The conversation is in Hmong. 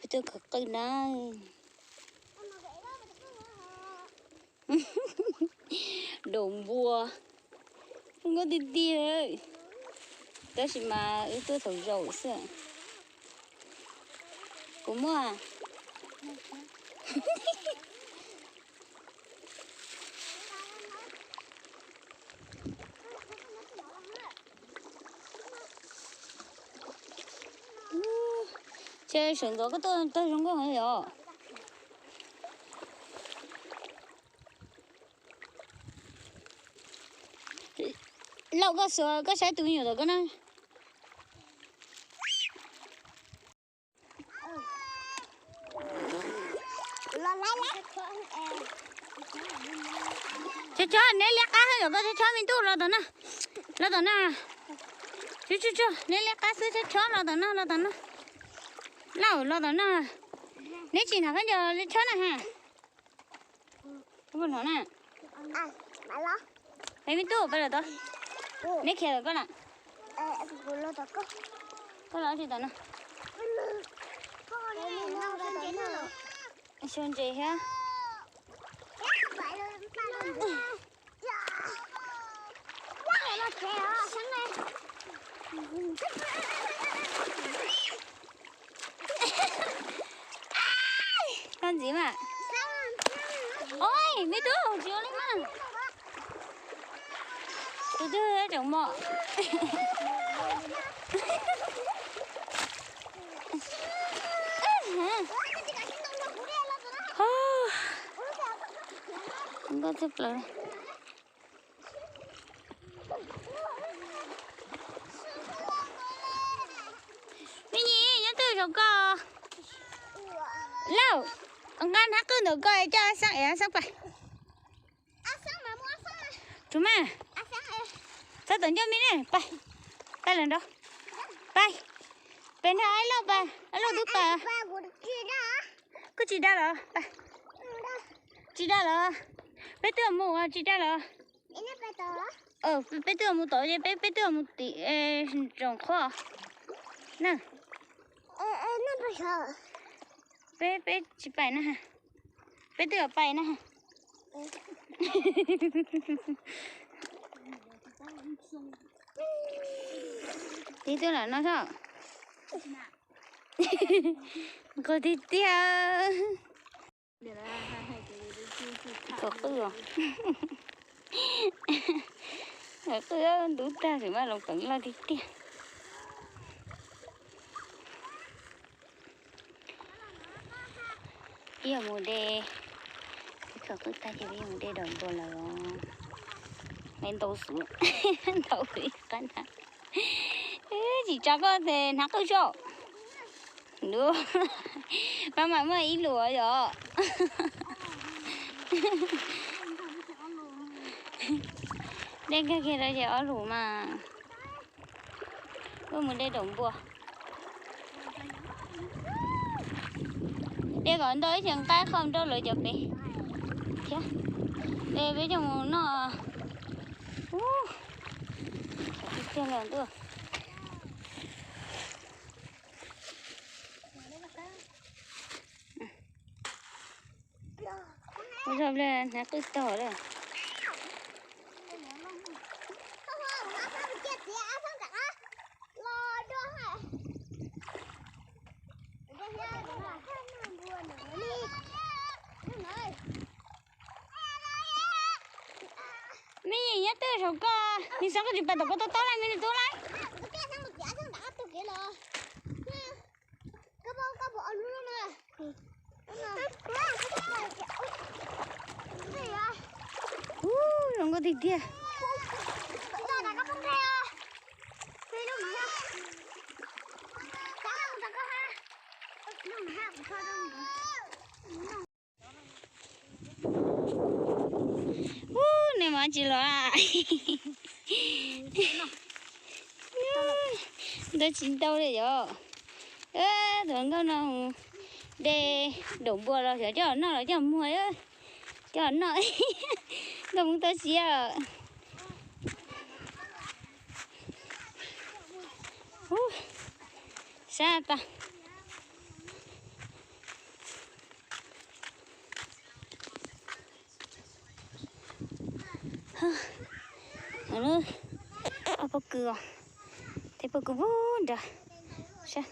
Tuaj khawv qwj na. Daum npua. Nkauj tiag tiag. Tab sis mas wb tuaj thaum zaum xwb. Kuv muaj. Ces sawv ntxov koj tuaj tag zoo nkauj heev yom. Lauj, koj xuas koj saib tus me nyuam tom koj na. Chob chob, neb liab qab xwb yom, koj chob chob me tub, los tom no. Los tom no. Tsuag tsuag tsuag, neb liab qab xwb, chob chob los tom no, los tom no. Lauj, los tom no. Neb tsis hnav khaub ncaws li chob na ha. Hnov na. Es me tub, pab los tod. Neb khiav lawm koj na. Koj los tsis tom no. Xyov ntses thiab. Koj ntxiv mas. Oj, me tub, tsis ua li mas. Tus twg tseem mos. Nkauj tshaj plaws. Me nyuam, nyob twg saum koj? Lauj, nqa hnab qwj ntawm koj coj xab es xab pais. Tsuag mas, txhob tom ncauj me ne, pais, pais lawm nraud, pais, pem nrog Aib Lauj pais, Aib Lauj twb pais. Kuj tsis dag los, tsis dag los, peb twb mus ua tsis dag los. Peb twb mus tod ces peb, peb twb mus tim tsoom qhuav na. Peb, peb tsis pais na, peb twb pais na. Tib twb lam no xwb. Nkauj tiag tiag. Khawv qwj os. Khawv qwj ntub tag, tseem maj loos peev loj tiag tiag. Peb yuav mus de, khawv qwj tag ces peb yuav mus de daum npua lawm. Ntaus xub, ntaus ib qab na. Tsis tsa koj tes hnab qwj tso. Maj mam muaj ib lus yom. De nkag kiag rau ces ob lus mas. Wb mus de daum npua. De kom ntau ib xyoos nqa qhov nrauj lawv cov pem thiab. De peb coj mus noj. Ub, tiag tiag los ntuj. Ua zog hle, hnab qwj tog lawm. Me nyuam nyob twg saum koj? Me xeeb koj tsis pais tom koj tau taub lawm me tub lawm. Ub, zoo nkauj tiag tiag. Ub, nej mas tsis los. Ntau tsis ntau li yom. Tus hluas nkauj no de daum npua los xyov coj noj los coj muag, coj noj. Nkauj Hmoob tau siab. Sab tas. Ob pob kws os, tej pob kws puag nrad. Saib.